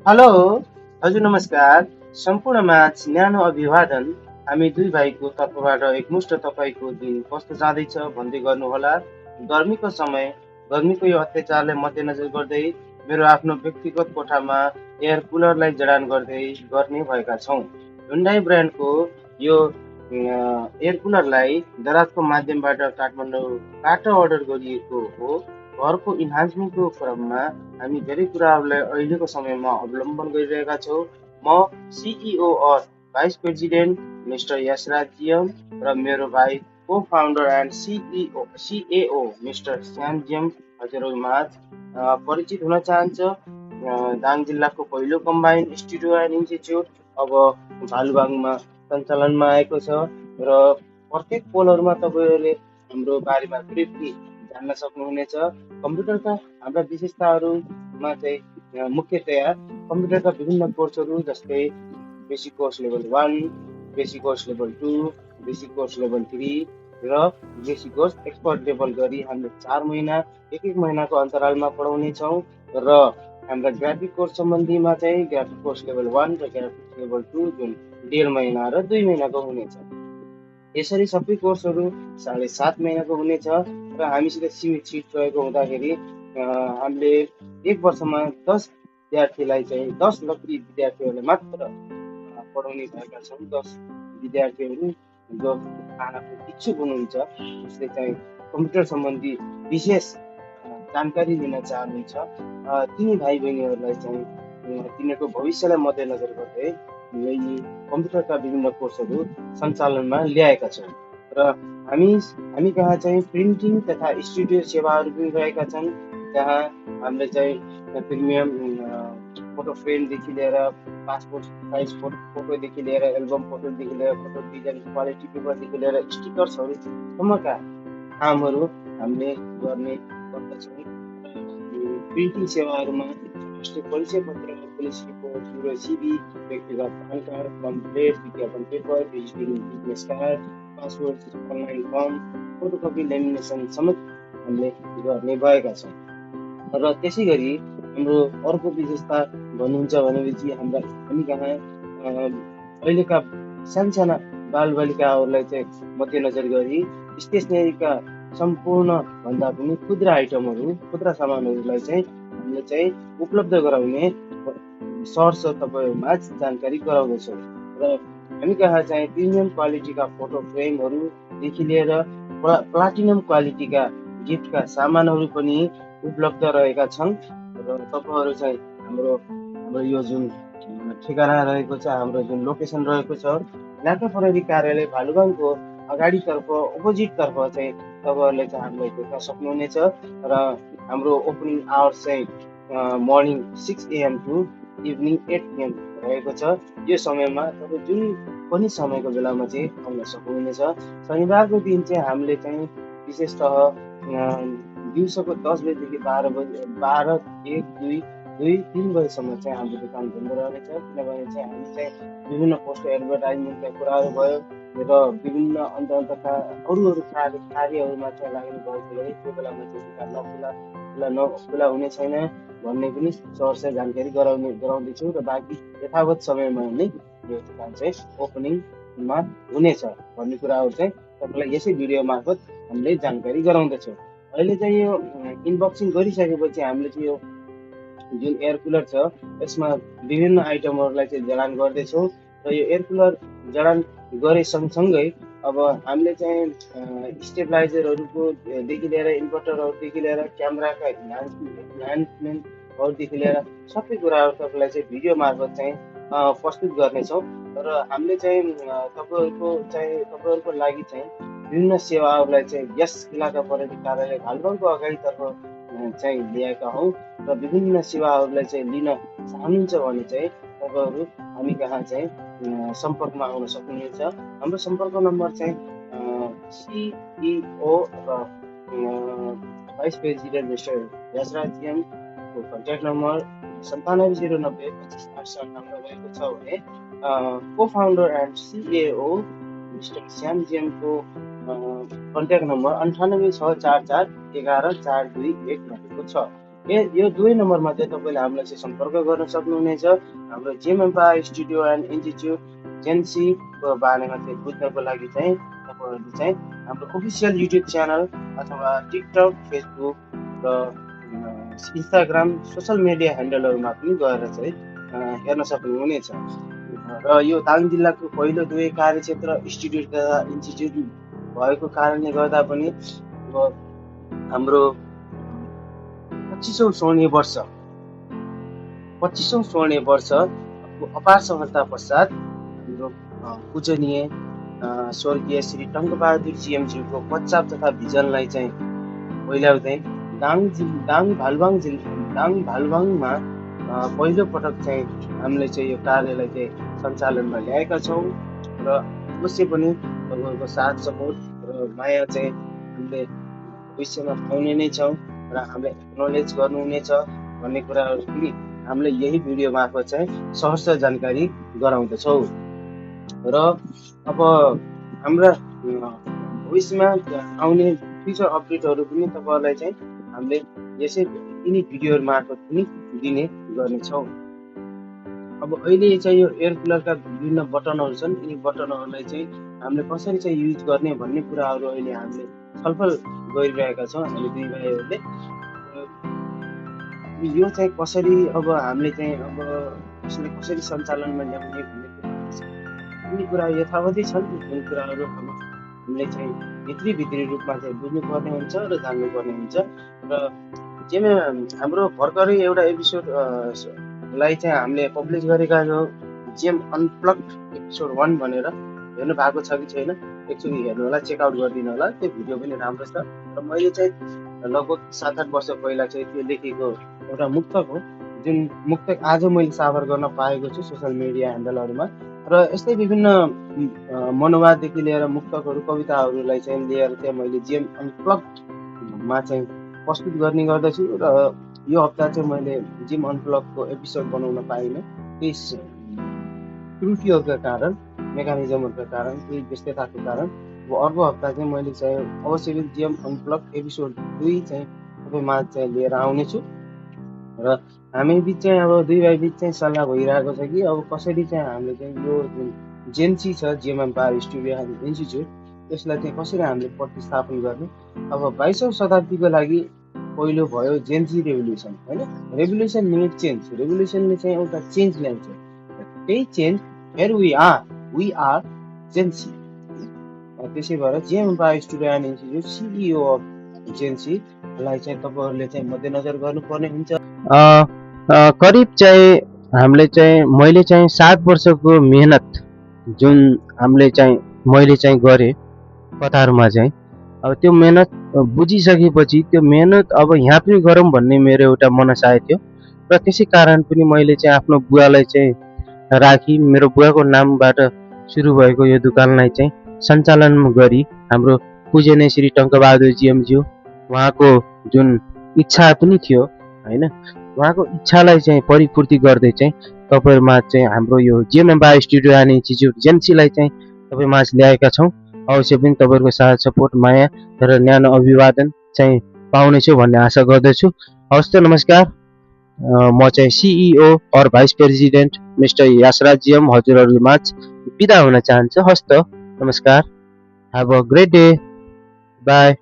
Hello हजुर नमस्कार। सम्पूर्ण माझ न्यानो अभिवादन। हामी दुई भाइको तर्फबाट एकमुष्ट तपाईँको दिन कस्तो जाँदैछ भन्दै गर्नुहोला। गर्मीको समय, गर्मीको यो अत्याचारलाई मध्यनजर गर्दै मेरो आफ्नो व्यक्तिगत कोठामा एयर कुलरलाई जडान गर्दै गर्ने भएका छौँ। हुन्डाई ब्रान्डको यो एयर कुलरलाई दराजको माध्यमबाट काठमाडौँबाट अर्डर गरिएको हो। घरको इन्हान्समेन्टको क्रममा हामी धेरै कुराहरूलाई अहिलेको समयमा अवलम्बन गरिरहेका छौँ। म CEO vice president mister Yashraj Jiyam र मेरो भाइ co-founder and CEO mister Shyam Jiyam हजुरहरू माझ परिचित हुन चाहन्छ। दाङ जिल्लाको पहिलो कम्बाइन्ड स्टुडियो एन्ड इन्स्टिच्युट अब भालुबाङमा सञ्चालनमा आएको छ र प्रत्येक पोलहरूमा तपाईँहरूले हाम्रो बारेमा ब्रिफली जान्न सक्नुहुनेछ। कम्प्युटरका हाम्रा विशेषताहरूमा चाहिँ मुख्यतया कम्प्युटरका विभिन्न कोर्सहरू जस्तै basic course level 1, basic course level 2, basic course level 3 र बेसिक कोर्स एक्सपर्ट लेभल गरी हामीले 4 महिना एक एक महिनाको अन्तरालमा पढाउने छौँ र हाम्रा ग्राफिक कोर्स सम्बन्धीमा चाहिँ ग्राफिक कोर्स लेभल 1 र ग्राफिक लेभल 2 जुन 1.5 महिना र 2 महिनाको हुनेछ। यसरी सबै कोर्सहरू 7.5 महिनाको हुनेछ र हामीसित सीमित सिट रहेको हुँदाखेरि हामीले एक वर्षमा 10 विद्यार्थीलाई चाहिँ 10 लकी विद्यार्थीहरूलाई मात्र पढाउने भएका छौँ। 10 विद्यार्थीहरू जो आफू इच्छुक हुनुहुन्छ, जसले चाहिँ कम्प्युटर सम्बन्धी विशेष जानकारी लिन चाहनुहुन्छ, तिनी भाइ बहिनीहरूलाई चाहिँ तिनीहरूको भविष्यलाई मध्यनजर गर्दै यी कम्प्युटरका विभिन्न कोर्सहरू सञ्चालनमा ल्याएका छौँ र हामी कहाँ चाहिँ प्रिन्टिङ तथा स्टुडियो सेवाहरू पनि रहेका छन्, जहाँ हामीले चाहिँ प्रिमियम फोटो फ्रेमदेखि लिएर पासपोर्ट साइज फोटोदेखि लिएर एल्बम फोटोदेखि लिएर फोटो डिजाइन क्वालिटी पेपरदेखि लिएर स्टिकर्सहरूसम्मका कामहरू हामीले गर्ने गर्दछौँ। प्रिन्टिङ सेवाहरूमा राष्ट्रिय परिचय पत्र, पुलिस रिपोर्ट, ब्युरो सिबी, व्यक्तिगत पान कार्ड, कम्प्लेट, विज्ञापन paper, visiting business card, passport, online form, photocopy lamination समेत हामीले गर्ने भएका छौँ। र त्यसै गरी हाम्रो अर्को विशेषता भन्नुहुन्छ भनेपछि हामी कहाँ अहिलेका सानसाना बालबालिकाहरूलाई चाहिँ मध्यनजर गरी स्टेसनरीका सम्पूर्ण भन्दा पनि खुद्रा आइटमहरू, खुद्रा सामानहरूलाई चाहिँ हामीले चाहिँ उपलब्ध गराउने सर्स तपाईँहरूमा जानकारी गराउँदछौँ र हामी कहाँ चाहिँ प्रिमियम क्वालिटीका फोटो फ्रेमहरूदेखि लिएर प्लाटिनम क्वालिटीका गिफ्टका सामानहरू पनि उपलब्ध रहेका छन् र तपाईँहरू चाहिँ हाम्रो यो जुन ठेगाना रहेको छ, हाम्रो जुन लोकेसन रहेको छ, इलाका प्रहरी कार्यालय भालुगाङको अगाडितर्फ अपोजिटतर्फ चाहिँ तपाईँहरूले चाहिँ हामीलाई भेट्न सक्नुहुनेछ र हाम्रो ओपनिङ आवर्स चाहिँ morning 6 AM to evening 8 PM रहेको छ। यो समयमा तपाईँ जुन पनि समयको बेलामा चाहिँ आउन सक्नुहुनेछ। शनिबारको दिन चाहिँ हामीले चाहिँ विशेषतः दिउँसोको 10 बजीदेखि 12 बजी 12, 1, 2, 3 बजीसम्म चाहिँ हाम्रो दोकान बन्द रहनेछ, किनभने चाहिँ हामी चाहिँ विभिन्न पोस्ट एडभर्टाइजमेन्टका कुराहरू भयो र विभिन्न अन्तका अरू कार्यहरूमा चाहिँ लाग्नु भएकोले त्यो बेलामा चाहिँ दोकान नखुला हुने छैन भन्ने पनि सरसर जानकारी गराउँदैछु र बाँकी यथावत समयमा नै यो दोकान चाहिँ ओपनिङमा हुनेछ भन्ने कुराहरू चाहिँ तपाईँलाई यसै भिडियो मार्फत हामीले जानकारी गराउँदछौँ। अहिले चाहिँ यो इनबक्सिङ गरिसकेपछि हामीले चाहिँ यो जुन एयर कुलर छ यसमा विभिन्न आइटमहरूलाई चाहिँ जडान गर्दैछौँ र यो एयर कुलर जडान गरे सँगसँगै अब हामीले चाहिँ स्टेबलाइजरहरूको देखि लिएर इन्भर्टरहरूदेखि लिएर क्यामेराका इन्हान्समेन्टहरूदेखि लिएर सबै कुराहरू तपाईँलाई चाहिँ भिडियो मार्फत चाहिँ प्रस्तुत गर्नेछौँ र हामीले चाहिँ तपाईँहरूको लागि चाहिँ विभिन्न सेवाहरूलाई चाहिँ यस इलाका प्रहरी कार्यालय भालुगाङको अगाडितर्फ चाहिँ ल्याएका हौँ र विभिन्न सेवाहरूलाई चाहिँ लिन चाहनुहुन्छ भने चाहिँ तपाईँहरू हामी कहाँ चाहिँ सम्पर्कमा आउन सक्नुहुनेछ। हाम्रो सम्पर्क नम्बर चाहिँ सिइओ र भाइस प्रेसिडेन्ट मिस्टर यशराज जियमको कन्ट्याक्ट नम्बर 9709258858 रहेको छ भने co-founder and CEO mister Shyam जियमको कन्ट्याक्ट नम्बर 9864411421 रहेको छ यो दुवै नम्बरमा चाहिँ तपाईँले हामीलाई चाहिँ सम्पर्क गर्न सक्नुहुनेछ। हाम्रो Gym empire studio and Institute जेन्सीको बारेमा चाहिँ बुझ्नको लागि चाहिँ तपाईँहरूले चाहिँ हाम्रो ओफिसियल युट्युब च्यानल अथवा टिकटक, फेसबुक र इन्स्टाग्राम सोसल मिडिया ह्यान्डलहरूमा पनि गएर चाहिँ हेर्न सक्नुहुनेछ। र यो दाङ जिल्लाको पहिलो दुवै कार्यक्षेत्र इन्स्टिट्युट तथा इन्स्टिच्युट भएको कारणले गर्दा पनि अब हाम्रो 25औं स्वर्णीय वर्ष अपार सफलता पश्चात हाम्रो पूजनीय स्वर्गीय श्री टङ्कबहादुर जिएमज्यूको पश्चात तथा भिजनलाई चाहिँ पहिल्याउँदै दाङ भालुवाङमा पहिलो पटक चाहिँ हामीले चाहिँ यो कार्यलाई चाहिँ सञ्चालनमा ल्याएका छौँ र अवश्य पनि तपाईँहरूको साथ सपोर्ट र माया चाहिँ हामीले भविष्यमा पाउने नै छौँ र हामीले एक्नोलेज गर्नुहुनेछ भन्ने कुराहरू पनि हामीले यही भिडियो मार्फत चाहिँ सहर्ष जानकारी गराउँदछौँ। र अब हाम्रा भविष्यमा आउने फ्युचर अपडेटहरू पनि तपाईँहरूलाई चाहिँ हामीले यसै यिनी भिडियोहरू मार्फत पनि दिने गर्नेछौँ। अब अहिले चाहिँ यो एयर कुलरका विभिन्न बटनहरू छन्, यिनी बटनहरूलाई चाहिँ हामीले कसरी चाहिँ युज गर्ने भन्ने कुराहरू अहिले हामीले छलफल गरिरहेका छौँ हामी दुई भाइहरूले। यो चाहिँ कसरी अब हामीले चाहिँ अब यसले कसरी सञ्चालनमा ल्याउने भन्ने कुराहरू छ, यिनी कुराहरू यथावतै छन्। यिनी कुराहरू हामीले चाहिँ भित्री रूपमा चाहिँ बुझ्नुपर्ने हुन्छ र जान्नुपर्ने हुन्छ। र जेमा हाम्रो भर्खरै एउटा एपिसोडलाई चाहिँ हामीले पब्लिस गरेका छौँ, जेम अनप्लग्ड एपिसोड 1 भनेर। हेर्नु भएको छ कि छैन एकचोटि हेर्नु होला, चेकआउट गरिदिनु होला, त्यो भिडियो पनि राम्रो छ। र मैले चाहिँ लगभग 7-8 वर्ष पहिला चाहिँ त्यो लेखेको एउटा मुक्तक हो, जुन मुक्तक आज मैले साफर गर्न पाएको छु सोसियल मिडिया ह्यान्डलहरूमा। र यस्तै विभिन्न मनोवाददेखि लिएर मुक्तकहरू, कविताहरूलाई चाहिँ लिएर चाहिँ मैले जेम अनप्लग्डमा चाहिँ प्रस्तुत गर्ने गर्दछु। र यो हप्ता चाहिँ मैले जिम अनप्लगको एपिसोड बनाउन पाइनँ, केही त्रुटिहरूका कारण, मेकानिजमहरूका कारण, केही व्यस्तताको कारण। अब अर्को हप्ता चाहिँ मैले चाहिँ अवश्य पनि जिम अनप्लग एपिसोड 2 चाहिँ तपाईँमाझ चाहिँ लिएर आउनेछु। र हामी बिच चाहिँ अब दुई भाइ बिच चाहिँ सल्लाह भइरहेको छ कि अब कसरी चाहिँ हामीले चाहिँ यो जुन जेन्सी छ gym empire studio and institute, त्यसलाई चाहिँ कसरी हामीले प्रतिस्थापन गर्ने। अब 22औं शताब्दीको लागि पहिलो भयो जेन्सी रेभोल्युसन, होइन। रेभोल्युसन मिन्स चेन्ज, रेभोल्युसनले चाहिँ एउटा चेन्ज ल्याउँछ। त्यही change here we are Gen Z. त्यसै भएर Gym empire studio and Institute CEO of जेन्सीलाई चाहिँ तपाईँहरूले चाहिँ मध्यनजर गर्नुपर्ने हुन्छ। करिब चाहिँ हामीले चाहिँ मैले चाहिँ 7 वर्षको मेहनत जुन मैले चाहिँ गरेँ कतारमा चाहिँ, अब त्यो मेहनत बुझिसकेपछि त्यो मेहनत अब यहाँ पनि गरौँ भन्ने मेरो एउटा मनसाय थियो। र त्यसै कारण पनि मैले चाहिँ आफ्नो बुवालाई चाहिँ राखी, मेरो बुवाको नामबाट सुरु भएको यो दोकानलाई चाहिँ सञ्चालन गरी हाम्रो पूजनीय श्री टङ्कबहादुर जिएमज्यू, उहाँको जुन इच्छा पनि थियो, होइन, उहाँको इच्छालाई चाहिँ परिपूर्ति गर्दै चाहिँ तपाईँहरूमा चाहिँ हाम्रो यो GM Empire studio and Institute जेन्सीलाई चाहिँ तपाईँमाझ ल्याएका छौँ। अवश्य पनि तपाईँहरूको साथ सपोर्ट, माया र न्यानो अभिवादन चाहिँ पाउनेछु भन्ने आशा गर्दछु। हवस् त, नमस्कार। म चाहिँ सिइओ और भाइस प्रेसिडेन्ट मिस्टर यासराज जिएम हजुरहरूमाझ बिदा हुन चाहन्छु। हवस् त, नमस्कार। Have a great day. By.